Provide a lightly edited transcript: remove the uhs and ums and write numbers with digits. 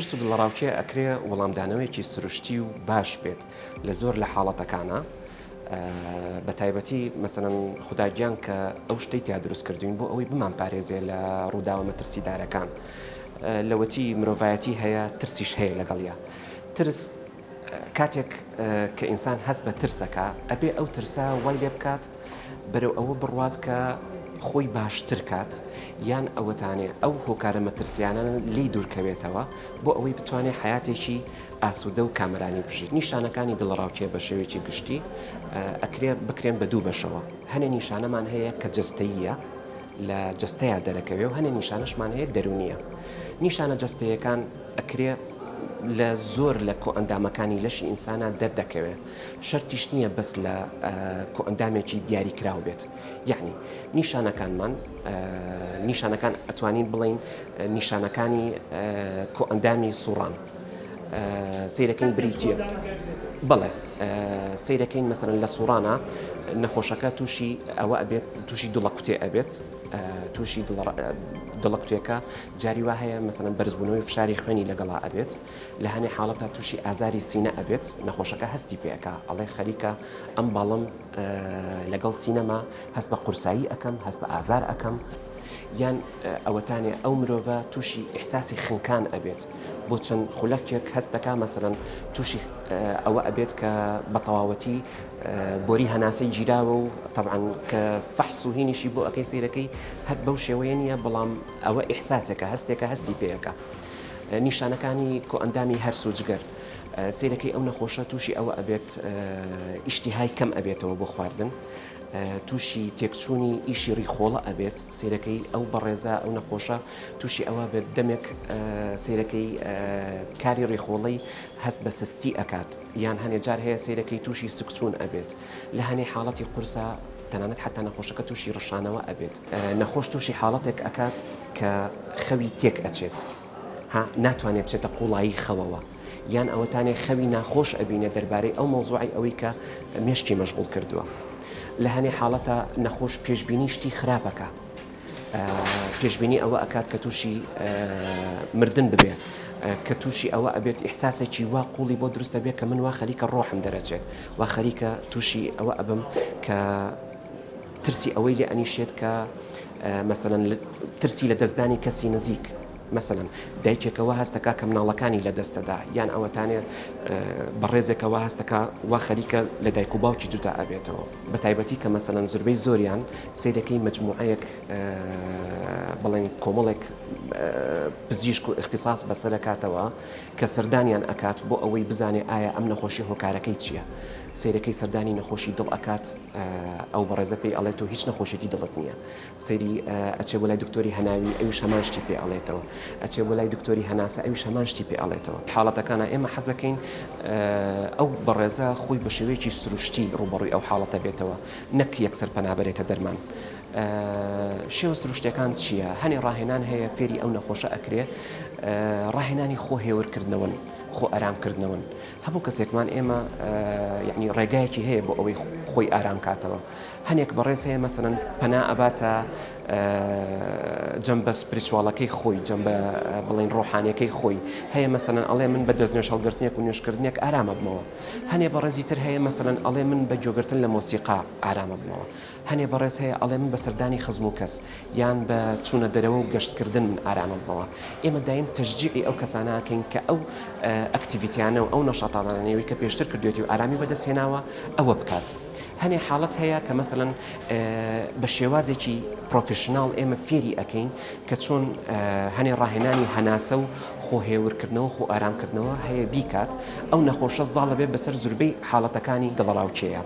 ترس و دڵەڕاوکێ ئەکرێ وەڵامدانەوەیەکی سروشتی و باش بێت لە زۆر لە حاڵەتەکانا بە تایبەتی مەسەلەن خودا گیان کە ئەو شتەی تیا دروست کردوین بۆ ئەوەی بمانپارێزێ لە ڕووداوە مەترسیدارەکان لەوەتی مرۆڤایەتی هەیە ترسیش هەیە لەگەڵیا ترس کاتێک کە ئینسان هەست بە ترسەکە ئەبێ ئەو ترسە وای لێ بکات بەرەو ئەوە بڕوات کە خۆی باشتر کات یان ئەوەتانێ ئەو هۆکارە مەترسیانە لێی دوورکەوێتەوە بۆ ئەوەی بتوانێت حیاتێکی ئاسوودە و کامەرانی بژیت. نیشانەکانی دڵەڕاوکێ بە شێوەیەکی گشتی ئەکرێ بکرێن بە دوو بەشەوە، هەنێ نیشانەمان هەیە کە جەستەییە لە جەستەیا دەرەکەوێ و هەنێ نیشانەشمان هەیە دەروونییە. نیشانە جەستەیەکان ئەکرێ لە زۆر لە کۆئەندامەکانی لەشی ئینسانا دەردەکەوێ، شەرتیش نییە بەس لە کۆئەندامێکی دیاریکراو بێت. یەعنی نیشانەکانمان نیشانەکان ئەتوانین بڵێین نیشانەکانی کۆئەندامی سوڕان سەیرەکەین بریتیە بەڵێ سەیرەکەین مەسەرەن لە سوڕانە نەخۆشەکە تووشی ئەوە ئەبێت تووشی دڵەکوتێ ئەبێت تووشی دڵەکوتێکە جاری وا هەیە مەسەلەن بەرزبوونەوەی فشاری خوێنی لەگەڵا ئەبێت لە هەنێ حاڵەتا تووشی ئازاری سینە ئەبێت نەخۆشەکە هەستی پێەکە ئەڵێ خەریکە ئەم باڵم لەگەڵ سینەما هەست بە قورسایی ئەەکەم هەست بە ئازار ئەەکەم یان ئەوەتانێ ئەو مرۆڤە تووشی ئیحساسی خنکان ئەبێت بۆ چەند خولەکێک هەست دەکا مەسەلەن تووشی ئەوە ئەبێت کە بە تەواوەتی بۆری هەناسەی گیراوە و تەبعەن کە فەحس و هینیشی بۆ ئەەکەی سیرەکەی هەر بەو شێوەیە نییە بەڵام ئەوە ئیحساسێکە هەستێکە هەستی پێەکە نیشانەکانی کۆئەندامی هەرس و جگەر سیرەکەی ئەو نەخۆشە تووشی ئەوە ئەبێت ئیشتیهای کەم ئەبێتەوە بۆ خواردن تووشی تێکچوونی ئیشی ڕیخۆڵە ئەبێت، سەیرەکەی ئەو بەڕێزە ئەو نەخۆشە تووشی ئەوە بێت دەمێک سەیرەکەی کاری ڕیخۆڵەی هەست بە سستی ئەکات یان هەنێ جار هەیە سەیرەکەی تووشی سکچوون ئەبێت لە هەنێ حاڵەتی قورسا تەنانەت حتا نەخۆشەکە تووشی ڕشانەوە ئەبێت نەخۆش تووشی حاڵەتێک ئەکات کە خەوی تێک ئەچێت ها ناتوانێت بچێتە قوڵایی خەوەوە یان ئەوەتانێ خەوی ناخۆش ئەبینێ دەربارەی ئەو مەوزوعەی ئەوەی کە مێشکی مەشغوڵ کردووە. لە هەنێ حاڵەتا نەخۆش پێشبینی شتی خراپ ئەکا. پێشبینی ئەوە ئەکات کە تووشی مردن ببێ. کە تووشی ئەوە ئەبێت ئیحساسێکی وا قوڵی بۆ دروست ئەبێ کە من وا خەریکە ڕۆحم دەرەچێت. وا خەریکە تووشی ئەوە ئەبم کە ترسی ئەوەی لێ ئەنیشێت کە مەسەلەن ترسی لە دەستدانی کەسی نزیک مەسەلەن دایکێکە وا هەستەکا کە مناڵەکانی لە دەستەدا یان ئەوەتانێ بەڕێزێکە وا هەستەکا وا خەریکە لە دایک و باوکی جودا ئەبێتەوە بە تایبەتی کە مەسەلەن زوربەی زۆریان سەیرەکەی مەجموعەیەک بڵێن کۆمەڵێک پزیشک و ئیختیساس بەسەرەکاتەوە کە سەردانیان ئەکات بۆ ئەوەی بزانێ ئایا ئەم نەخۆشی هۆکارەکەی چییە سەیرەکەی سەردانی نەخۆشی دڵ ئەکات ئەو بەڕێزە پێی ئەڵێ تۆ هیچ نەخۆشیێکی دڵت نییە سەیری ئەچێ بۆ لای دکتۆری هەناوی ئەویش هەمان شتی پێ ئەڵێتەوە ئەچێ بۆ لای دکتۆری هەناسە ئەویش هەمان شتی پێ ئەڵێتەوە حاڵەتەکانە ئێمە حەزەکەین ئەو بەڕێزە خۆی بە شێوەیەکی سروشتی ڕووبەڕووی ئەو حاڵەتە بێتەوە نەک یەکسەر پەنابەرێتە دەرمان. شێوە سروشتەکان چییە؟ هەنێ ڕاهێنان هەیە فێری ئەو نەخۆشە ئەکرێ ڕاهێنانی خۆ هێورکردنەوەن خۆ ئارامکردنەوەن هەموو کەسێکمان ئێمە یعنی ڕێگایەکی هەیە بۆ ئەوەی خۆی ئارام کاتەوە هەنێک بەڕێز هەیە مەسەلەن پەنا ئەباتە جەمبە spiritual ەکەی خۆی جەمبە بڵێن ڕۆحانیەکەی خۆی هەیە مەسەلەن ئەڵێ من بە دەست نوێژ هەڵگرتنێک و نوێژکردنێک ئارامە بمەوە هەنێ بەڕێزی تر هەیە مەسەلەن ئەڵێ من بە گوێگرتن لە مۆسیقا ئارامە بمەوە هەنێ بەڕێز هەیە ئەڵێ من بە سەردانی خزم و کەس یان بە چوونە دەرەوە و گەشتکردن من ئارامە بمەوە. ئێمە دایم تەشجیعی ئەو کەسانە ئەکەین کە ئەو activity یانە و ئەو نەشاتانانەی کە پێشتر کردوێتی و ئارامی بەدەست هێناوە ئەوە بکات. هەنێ حاڵەت هەیە کە مەسەلەن بە شێوازێکی professional ئێمە فێری ئەکەین کە چۆن هەنێ ڕاهێنانی هەناسە و خۆ هێورکردنەوە خۆ ئارامکردنەوە هەیە بیکات، ئەو نەخۆشە زاڵ ئەبێت بەسەر زوربەی حاڵەتەکانی دڵەڕاوکێیە.